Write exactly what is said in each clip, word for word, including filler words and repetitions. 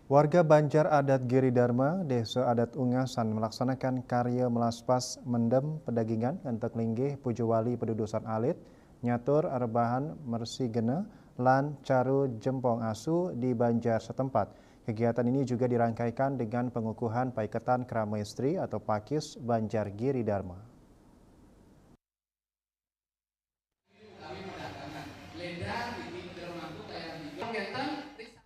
Warga Banjar Adat Giri Dharma, Desa Adat Ungasan melaksanakan karya melaspas mendem pedagingan entek linggih puja wali pedudusan alit, nyatur rebahan mersi gena, lan caru jempong asu di Banjar setempat. Kegiatan ini juga dirangkaikan dengan pengukuhan paiketan krama istri atau pakis Banjar Giri Dharma.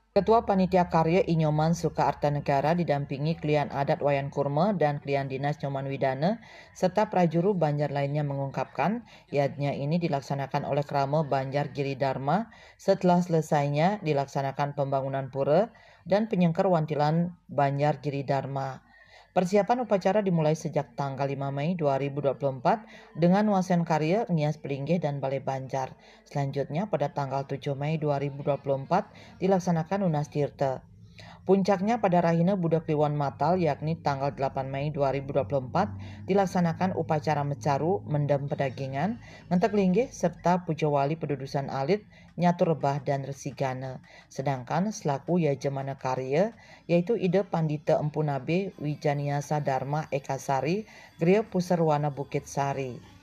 Ketua Panitia Karya Inyoman Suka Artanegara didampingi Klian Adat Wayan Kurma dan Klian Dinas Nyoman Widana serta prajuru Banjar lainnya mengungkapkan, yadnya ini dilaksanakan oleh Krama Banjar Giri Dharma setelah selesainya dilaksanakan pembangunan pura dan penyengker wantilan Banjar Giri Dharma. Persiapan upacara dimulai sejak tanggal lima Mei dua ribu dua puluh empat dengan wasen karya, ngias pelinggih dan balai banjar. Selanjutnya pada tanggal tujuh Mei dua ribu dua puluh empat dilaksanakan Unas Tirta. Puncaknya pada Rahina Buda Kliwon Matal, yakni tanggal delapan Mei dua ribu dua puluh empat dilaksanakan upacara mecaru, mendem pedagingan, ngentek linggih serta puja wali pedudusan alit, nyatur rebah dan resigana. Sedangkan selaku yajamana karya, yaitu Ida Pandita Empu Nabe Wijaniasa Dharma Ekasari, Gria Puserwana Bukit Sari.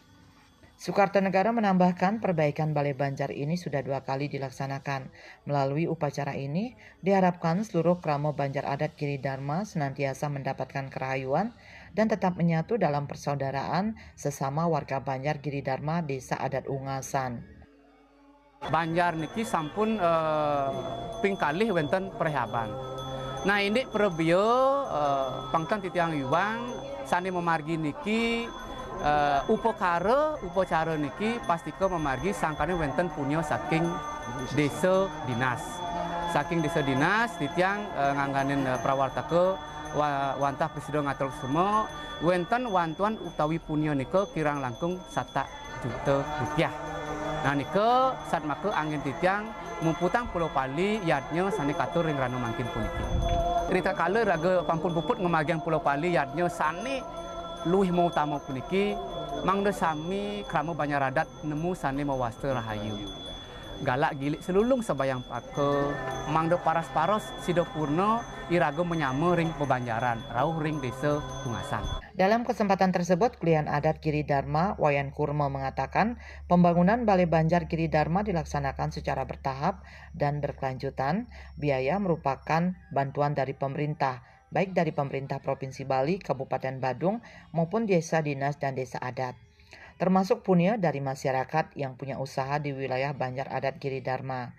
Sukartanegara menambahkan, perbaikan Balai Banjar ini sudah dua kali dilaksanakan. Melalui upacara ini, diharapkan seluruh krama Banjar Adat Giri Dharma senantiasa mendapatkan kerahayuan dan tetap menyatu dalam persaudaraan sesama warga Banjar Giri Dharma Desa Adat Ungasan. Banjar niki sampun eh, ping kalih wenten perhiaban. Nah, indik perebia eh, pangtan titiang iwang sane memargi niki eh, upakara, upacara niki pastika memargi sangkane wenten punya saking desa dinas. Saking desa dinas titiang eh, ngangganin eh, prawartaka wa- wantah presida ngatur semua wenten wantuan utawi punya nika kirang langkung satak juta rupiah. Nah, nika satmaka angin titiang muputang Pulau Pali yadnya sane katur ring rana mangkin puniki. Rita kala raga pampun puput ngemagiang Pulau Pali yadnya sane luwih mautama puniki, mangda sami krama Banjar Adat nemu sane mawasta rahayu. Galak gilik selulung sabayang paka, mangda paras-paros sida purna iraga menyama ring bebanjaran rauh ring desa Tungasan. Dalam kesempatan tersebut, Klian Adat Giri Dharma Wayan Kurma mengatakan, pembangunan Balai Banjar Giri Dharma dilaksanakan secara bertahap dan berkelanjutan. Biaya merupakan bantuan dari pemerintah, baik dari pemerintah Provinsi Bali, Kabupaten Badung, maupun desa dinas dan desa adat. Termasuk punya dari masyarakat yang punya usaha di wilayah Banjar Adat Giri Dharma.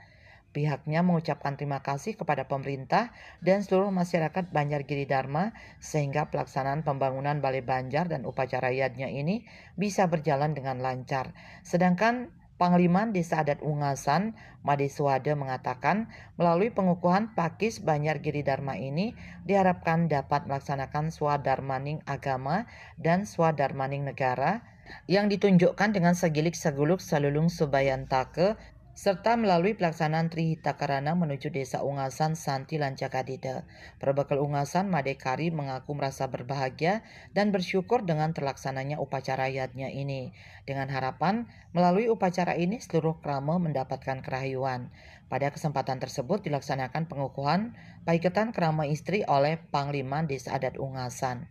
Pihaknya mengucapkan terima kasih kepada pemerintah dan seluruh masyarakat Banjar Giri Dharma sehingga pelaksanaan pembangunan Balai Banjar dan upacara yadnya ini bisa berjalan dengan lancar. Sedangkan Pangliman Desa Adat Ungasan, Made Suwada mengatakan, melalui pengukuhan Pakis Banjar Giri Dharma ini diharapkan dapat melaksanakan swadarmaning agama dan swadarmaning negara yang ditunjukkan dengan sagilik saguluk salulung subayantaka serta melalui pelaksanaan Tri Hita Karana menuju Desa Ungasan, Santi, lan Jagadida. Para bakal Ungasan Made Kari mengaku merasa berbahagia dan bersyukur dengan terlaksananya upacara yadnya ini. Dengan harapan, melalui upacara ini seluruh krama mendapatkan kerahayuan. Pada kesempatan tersebut dilaksanakan pengukuhan paiketan krama istri oleh Panglima Desa Adat Ungasan.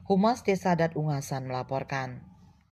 Humas Desa Adat Ungasan melaporkan.